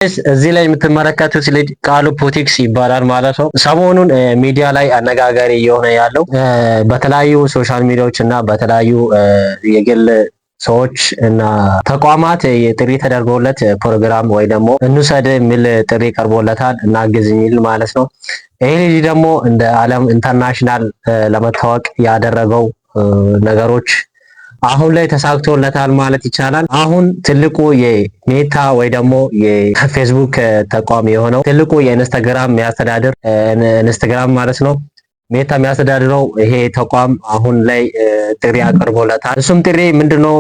እዚህ ላይ የምትመለከቱት ልጅ ቃሉ ፑቲክስ ይባላል ማለት ነው። ሰሞኑን ሚዲያ ላይ አነጋጋሪ እየሆነ ያለው በተለያዩ social media ዎች እና በተለያዩ የግል ሰዎች እና ተቋማት ጥሪ ተደርጎለት ፕሮግራም ወይ ደግሞ እንውሰድ የሚል ጥሪ ቀርቦለታል፣ እናግዝ የሚል ማለት ነው። ይህ ልጅ ደግሞ እንደ ዓለም international ለመታወቅ ያደረገው ነገሮች አሁን ላይ ተሳክቶለታል ማለት ይቻላል። አሁን ትልቁ የሜታ ወይ ደግሞ የፌስቡክ ተቋም የሆነው ትልቁ የኢንስታግራም የሚያስተዳድር ኢንስታግራም ማለት ነው፣ ሜታ የሚያስተዳድረው ይሄ ተቋም አሁን ላይ ጥሪ አቅርቦለታል። እሱም ጥሪ ምንድነው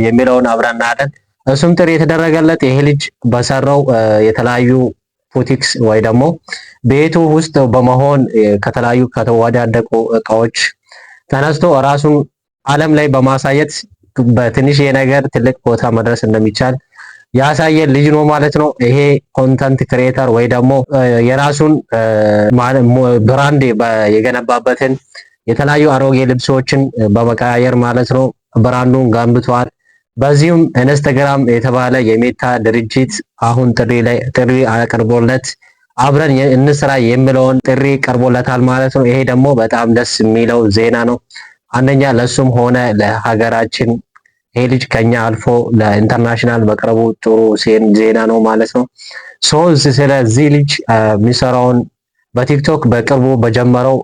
የሚለውን አብረን እናያለን። እሱም ጥሪ የተደረገለት ይሄ ልጅ በሰራው የተለያዩ ቡቲክስ ወይ ደግሞ ቤቱ ውስጥ በመሆን ከተለያዩ ከተወዳደቁ እቃዎች ተነስቶ ራሱን ዓለም ላይ በማሳየት በትንሽ ነገር ትልቅ ቦታ መድረስ እንደሚቻል ያሳየ ልጅ ነው ማለት ነው። ይሄ content creator ወይ ደግሞ የራሱን brand የገነባበትን የተለያዩ አሮጌ ልብሶችን በመቀያየር ማለት ነው brand ኡን ገንብቷል። በዚህም ኢንስታግራም የተባለ የሜታ ድርጅት አሁን ጥሪ ላይ ጥሪ አቅርቦለት አብረን እንስራ የሚለውን ጥሪ ቀርቦለታል ማለት ነው። ይሄ ደግሞ በጣም ደስ የሚለው ዜና ነው። አንደኛ ለሱም ሆነ ለሀገራችን ይሄ ልጅ ከኛ አልፎ ለ international መቅረቡ ጥሩ ዜና ነው ማለት ነው። So ስለዚህ ልጅ የሚሰራውን በቲክቶክ በቅርቡ በጀመረው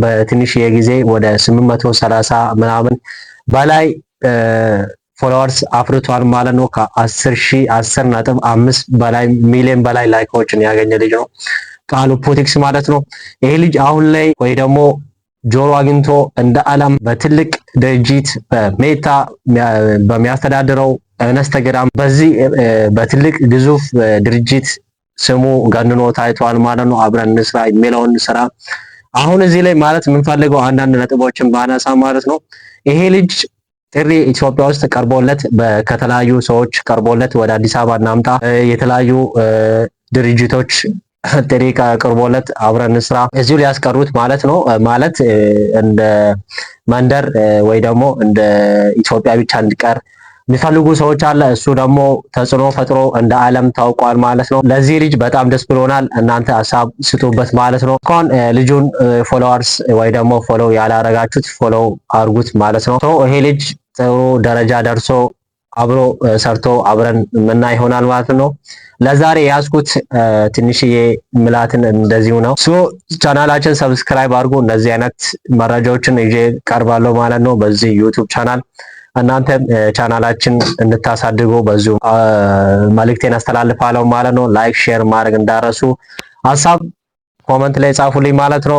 በትንሽ የጊዜ ወደ 830 ምናምን በላይ followers አፍርቷል ማለት ነው። ከ10 ሺህ 10.5 በላይ ሚሊዮን በላይ like ኦችን ያገኘ ልጅ ነው ቃሉ ፑቲክስ ማለት ነው። ይሄ ልጅ አሁን ላይ ወይ ደግሞ ጆሮ አግኝቶ እንደ ዓለም በትልቅ ድርጅት በሜታ በሚያስተዳድረው ኢንስታግራም በዚህ በትልቅ ግዙፍ ድርጅት ስሙ ገንኖ ታይቷል ማለት ነው። አብረን እንስራ የሚለውን ስራ አሁን እዚህ ላይ ማለት የምንፈልገው አንዳንድ ነጥቦችን ባነሳ ማለት ነው፣ ይሄ ልጅ ጥሪ ኢትዮጵያ ውስጥ ቀርቦለት፣ ከተለያዩ ሰዎች ቀርቦለት ወደ አዲስ አበባ እናምጣ፣ የተለያዩ ድርጅቶች ጥሪ ቀርቦለት አብረን እንስራ እዚሁ ሊያስቀሩት ማለት ነው። ማለት እንደ መንደር ወይ ደግሞ እንደ ኢትዮጵያ ብቻ እንዲቀር የሚፈልጉ ሰዎች አለ። እሱ ደግሞ ተጽዕኖ ፈጥሮ እንደ ዓለም ታውቋል ማለት ነው። ለዚህ ልጅ በጣም ደስ ብሎናል። እናንተ ሀሳብ ስጡበት ማለት ነው። እንኳን ልጁን followers ወይ ደግሞ follow ያላረጋችሁት follow አርጉት ማለት ነው። ይሄ ልጅ ጥሩ ደረጃ ደርሶ አብሮ ሰርቶ አብረን ምናይ ይሆናል ማለት ነው። ለዛሬ ያዝኩት ትንሽዬ ምላትን እንደዚሁ ነው። So ቻናላችን subscribe አድርጉ። እንደዚህ አይነት መረጃዎችን ይዤ ቀርባለሁ ማለት ነው በዚህ ዩቲዩብ ቻናል። እናንተም ቻናላችን እንድታሳድጉ በዚሁ መልእክቴን አስተላልፋለሁ ማለት ነው። Like፣ share ማድረግ እንዳትረሱ፣ ሀሳብ comment ላይ ጻፉልኝ ማለት ነው።